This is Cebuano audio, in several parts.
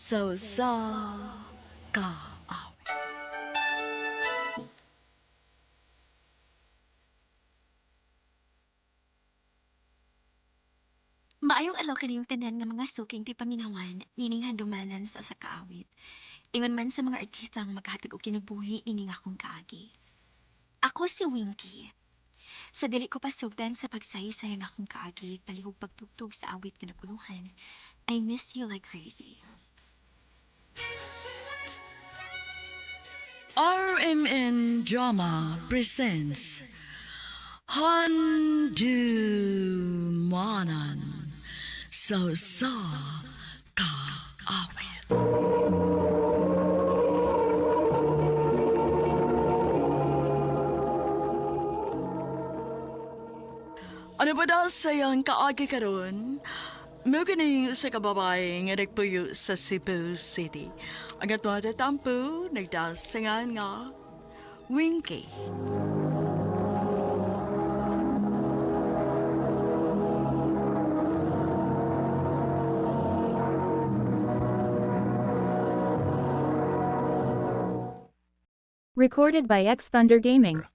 Sa usa ka awit. Maayong adlaw kaniyong tanan nga mga suking ti paminawan nining handumanan sa usa ka awit. Ingon man sa mga artista ang maghatag og kinabuhi nining akong kaagi. Ako si Winky. Sa dili ko pasugdan sa pagsaysay ang akong kaagi palihog pagtugtog sa awit nga napuluhan, I miss you like crazy. RMN Drama presents Handumanan sa usa ka awit. Ano ba daw sayang kaagi karon? Mo kining usa ka babae nga nagpuyo sa Cebu City. Ang atong tatampo nagdasingan nga Winky. Recorded by X Thunder Gaming.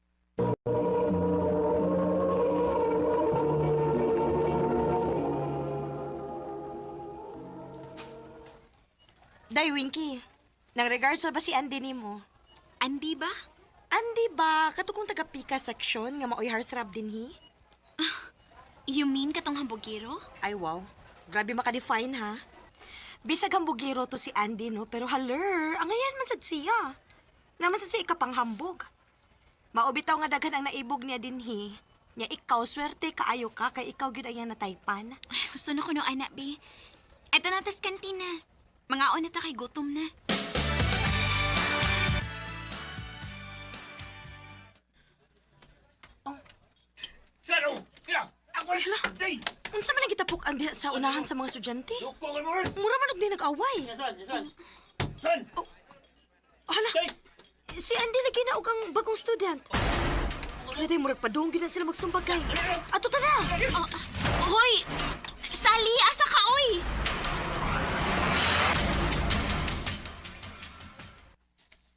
Day, Winky. Nang regards na ba si Andy nimo? Andy ba? Andy ba? Katukong taga-pika section nga maoy heartthrob din hi? You mean katong hambugiro? Ay, wow. Grabe maka-define, ha? Bisag hambugiro to si Andy, no? Pero haler, angayan man sad siya. Naman sad siya ikapanghambog. Maubitaw nga daghan ang naibog niya din hi. Nya ikaw, swerte kaayo ka, kay ikaw gyud ang nataypan. Ay, gusto na ko no, anak, be. Eto na tas kantina. Mga na ta kay gutom na. Unsa man ang gitapok ang diha sa unahan sa mga estudyante? Mura man og di nag-away. Oh, hala. Si Andy lagi na og ang bagong student. Wala day murag padung gyud na sila magsumbagay. Ato ta na. Oh, hoy! Sally, asa ka, oy?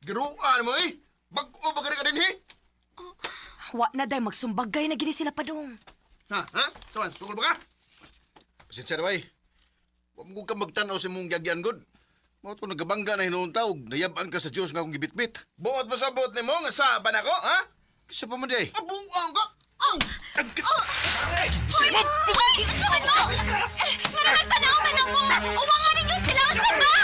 Giruan mo eh! Bag-o ba ka din eh? Wa na day magsumbagay na gini sila padung. Ha? Ha? Saman, sukol ba ka? Pasensya na ba eh. Huwag mo ka magtanaw sa mong gagyan god. Mao to nagabangga na hinuon taog, nayab-an ka sa Dios nga akong gibitbit. Buot mo sa buot nimo nga saban ako, ha? Kisa pa man di ay. Abuang ka. Oh! Oh! Hoy! Hoy! Unsa man mo? Eh, Maragang tanaw man ako! Uwangan ninyo sila! Unsa ba?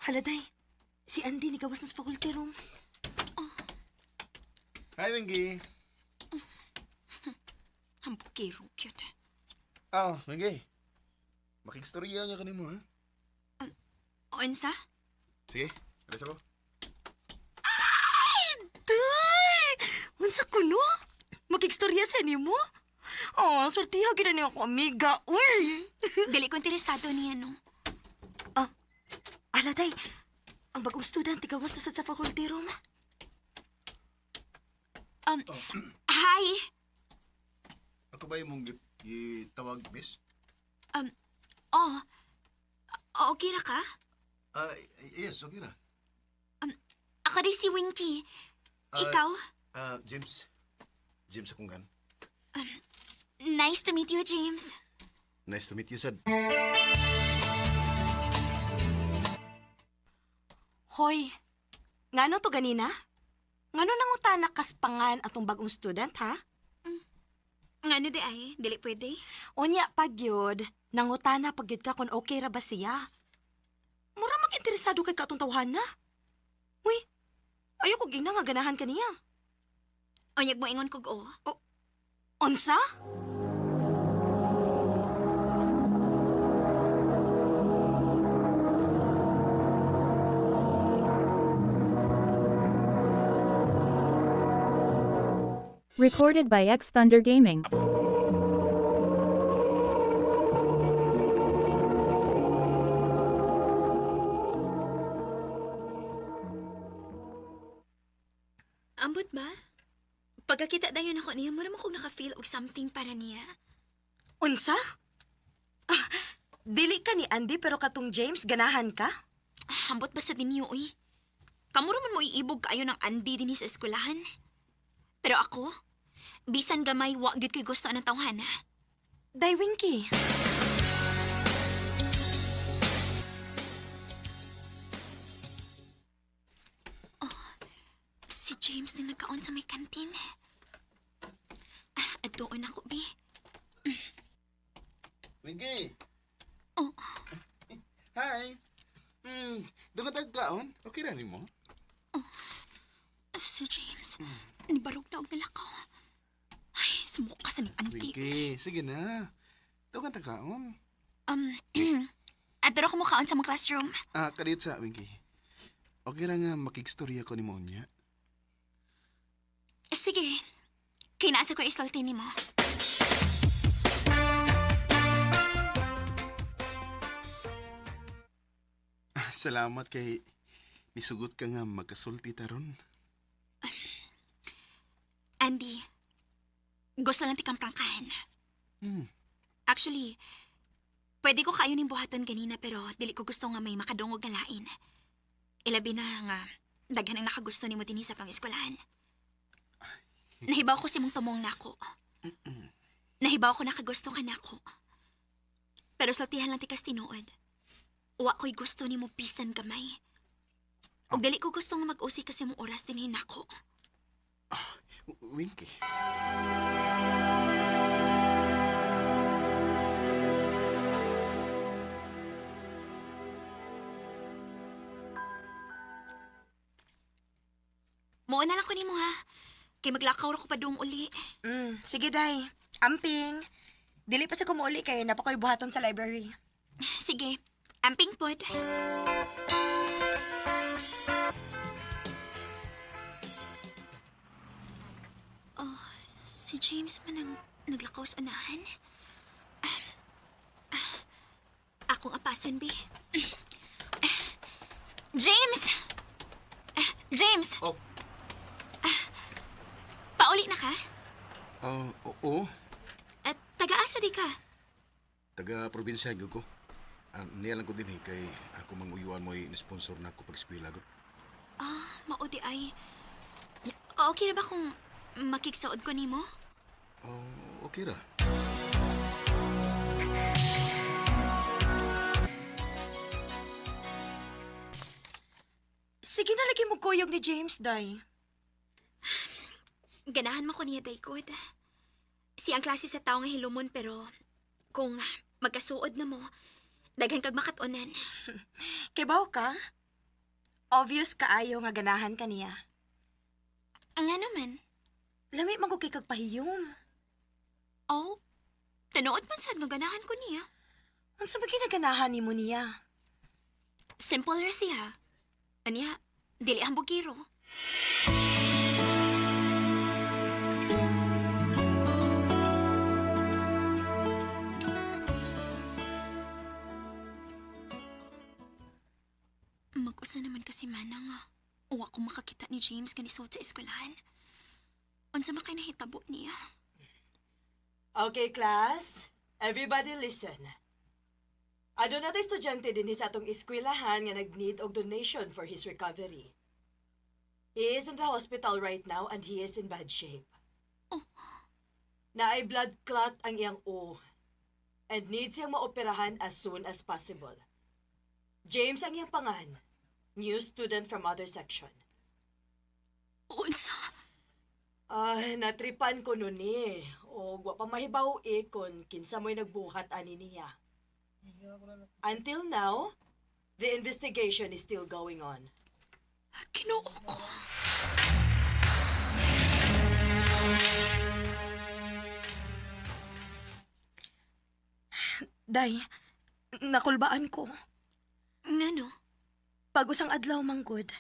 Hala day. Si Andy ni gawas na sa faculty room. Hi, Wingy. Hambugiro, cute. Ah, Wingy. Makigstorya niya kanimo, ha? Unsa? Sige, alis ako. Day! Unsa kuno? Makigstorya sa nimo? Oh, swertiha gyud ni ako amiga. Uy. Dili ko interesado niya, no? Ah, ala day. Ang bagong student gawas na sad sa faculty room. Hi! Ako ba yung mong gitawag, miss? Oh, okay ra ka? Ah, yes, okay ra. Ako rin si Winky. Ikaw? Ah, James. James akong gan. Nice to meet you, James. Nice to meet you, sad. Hoy, ngano to ganina? Ngano nangutana kaspangan atong bagong student, ha? Ngano di ay? Dili pwede? Unya pagyud, nangutana pagyud ka kung okay ra ba siya. Mura mag-interesado kay katong tawhana. Uy, ayoko ging nga ganahan kaniya. Onyag mo ingon kog o. Unsa? Recorded by X Thunder Gaming. Ambot ba? Pagkakita dayon ako niya, mura man kong naka-feel og something para niya. Unsa? Ah, dili ka ni Andy pero katong James ganahan ka? Ah, ambot ba sa dinyo, uy? Kamuro man mo iibog kaayo ng Andy dinhi sa eskwelahan. Pero ako, bisan gamay, wa gyud ko'y gusto anang tawhana. Day Winky. Si James na nagkaon sa may kantin. Ah, at doon ako, bi. Winky! Oh. Hi! Doon ka tagkaon? Okay ra nimo? Si James, nibarog na og nalakaw. Ay, sumuka sa ni Andy. Winky, sige na. Doon ka tagkaon. Adto ko mukaon sa mga classroom. Ah, kadiyot sa, Winky. Okay ra nga makigstorya ko ni mo unya. Sige, kay naasa ko isulti nimo. Ah, salamat kay nisugot ka nga magkasulti ta ron. Andy, gusto lang tikang prangkahan. Actually, pwede ko kayo ning buhaton ganina pero dili ko gusto nga may makadungog nga lain. Ilabi na nga daghan ang nakagusto nimo dinhi sa tong eskwelahan. Nahibaw ko si mong tumong nako. Nahibaw ko nakagusto ka nako. Pero sultihan lang tikas tinuod. Wa ko'y gusto nimo bisan gamay. Ug dili ko gusto nga mag-usi kasi mong oras dinhi nako. Winky. Muo na lang ko nimo ha. Kay maglakaw ra ko padung uli. Sige, Day. Amping. Dili pa sa kumuuli kay napakoy buhaton sa library. Sige, amping pod. Oh, si James man ang naglakaw sa unahan. Ah, ah, akong apason, bi. Ah, James! Ah, James! Oh. Pauli na ka? Ah, oo. At taga-asa di ka? Taga probinsya gyud ko. Ah, niya lang ko din eh, kay ako manguyuan mo'y sponsor na ako pag-eskwela ko. Ah, mao di ay. Okay na ba kung makigsuod ko nimo? Oh, okay ra. Sige na lagi mo kuyog ni James, Day. Ganahan mo ko niya, Daykod. Siya ang klase sa tao nga hilumon pero kung magkasuod na mo, daghan kag makatunan. Kay baw ka? Obvious kaayo nga ganahan ka niya. Nga naman. Lami man ko kay kag pahiyom. Oh, tanood man sad nga ganahan ko niya. Unsa ba ginaganahan nimo niya? Simple ra siya. Anya, dili ang bugiro. Mag-usa naman kasi mana nga. Uwa ko makakita ni James kanisuot sa eskwelahan. Unsa man kay nahitabo niya? Okay, class. Everybody listen. Aduna tay estudyante dinhi sa atong eskwelahan nga nag-need og donation for his recovery. He is in the hospital right now and he is in bad shape. Oh. Naay blood clot ang iyang O and needs siyang maoperahan as soon as possible. James ang iyang pangan, new student from other section. Unsa? Ah, natripan ko nun eh. O wa pa mahibaw eh kung kinsa mo'y nagbuhat ani niya. Until now, the investigation is still going on. Ginoo ko. Day, nakulbaan ko. Ngano? Pag usang adlaw manggod.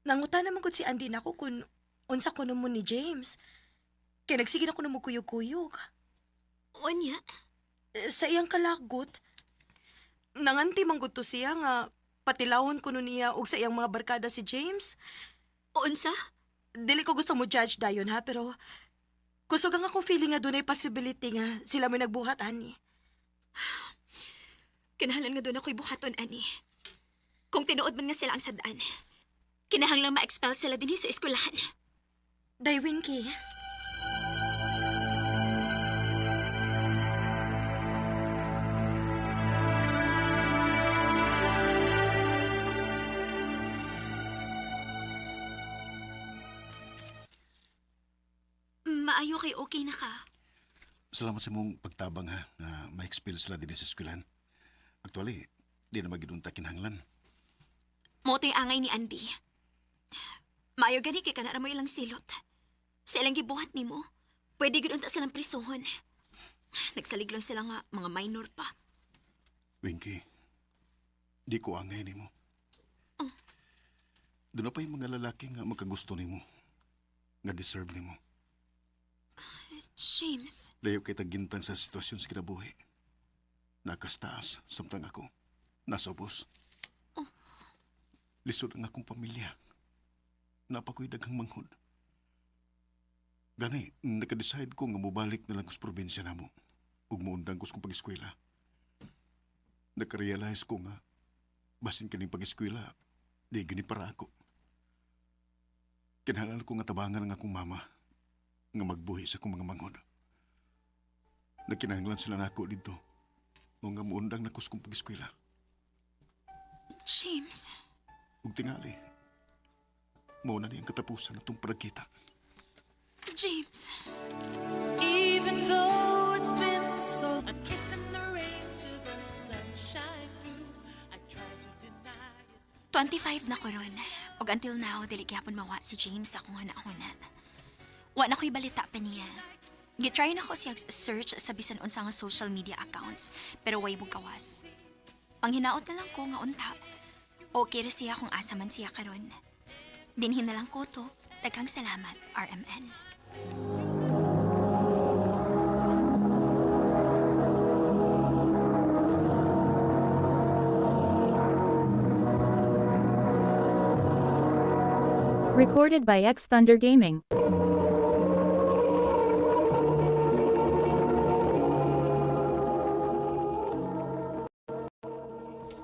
Nanguta naman gud si Andy nako kung unsa kuno mo ni James. Kay nagsige na kuno mo kuyog-kuyog. Unya? Eh, sa iyang kalagot, nanganti man gud to siya nga patilawon kuno niya og sa iyang mga barkada si James. Unsa? Dili ko gusto mo judge dayon ha, pero kusog ang akong feeling nga dunay possibility nga sila may nagbuhat ani. Kinahanglan nga doon ako'y buhaton, ani. Kung tinuod man nga sila ang sadaan, kinahanglan ma-expel sila dinhi sa eskwelahan. Day Winky. Maayo kay okay na ka. Salamat sa mong pagtabang ha, na ma-expel sila din sa eskwelahan. Actually, di na magidunta kinahanglan. Mo to'y angay ni Andy. Maayo gani kay kanara mo ilang silot. Sa ilang gibuhat nimo, pwede gud unta silang prisuhon. Nagsalig lang sila nga mga minor pa. Winky, di ko angay nimo. Doon na pa yung mga lalaki nga magkagusto nimo. Nga deserve nimo. James, Layo kay tagintang sa sitwasyon sa kinabuhi. Nakastaas, samtang ako. Nasa ubos. Lisod ang akong pamilya. Napakoy daghang manghod. Gani, nakadecide ko nga mobalik na lang ko sa probinsya namo. Ug muundang ko sa kong pag-eskwela. Nakarealize ko nga, basin kining pag-eskwela, di gini para ako. Kinahanglan ko nga tabangan ang akong mama nga magbuhi sa akong mga manghod. Nagkinahanglan sila nako dito. Mao nga muundang na ko sa kong pag-eskwela. James, Ug tingali, mao na ni ang katapusan natong pagkita. James. Even though it's been so a kiss in the rain to the sunshine through, I try to deny it. 25 na ko ron. Ug until now, dili gyapon mawa si James sa akong huna-huna. Wa na ko'y balita pa niya. Gitry na ko siya search sa bisan unsa nga social media accounts, pero way mo gawas. Panghinaot na lang ko nga unta. Okay ra siya kung asa man siya karon. Dinhin na lang ko to. Daghang salamat, RMN. Recorded by X Thunder Gaming.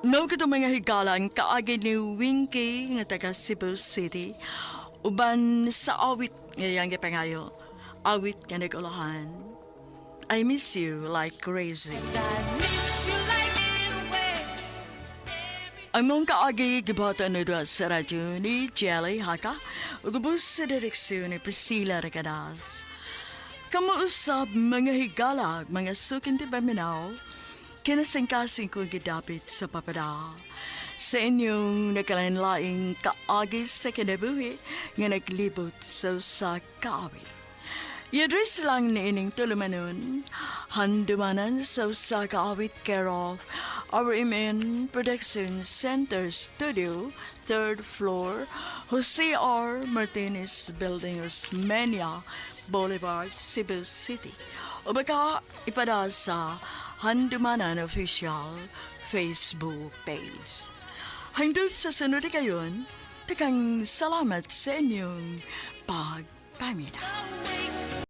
Mao kato mga higalan kaagi ni Winky nga taga Cebu City. Uban sa awit nga iyang gipangayo. Awit nga nag-ulahan. I miss you like crazy. I miss you like it away. Ang mong kaagi gibata na doon sa radyo ni Jelly Haka ug ubos sa direksyon ni Priscilla Recadas. Kamuusab mga higala, mga sukin ti paminaw, kinasingkasing ko gidapit sa papada. Sa inyong nakalanlaing kaagi sa kinabuhi nga naglibot sa usa kaawit. I-address lang ni ining tulumanon, handumanan sa usa ka awit care of RMN Production Center Studio, third floor, Jose R. Martinez Building, Osmeña Boulevard, Cebu City. O baka ipada sa Handumanan Official Facebook page. Hanggang sa sunod kayon, takang salamat sa inyong pagpamina. Wait.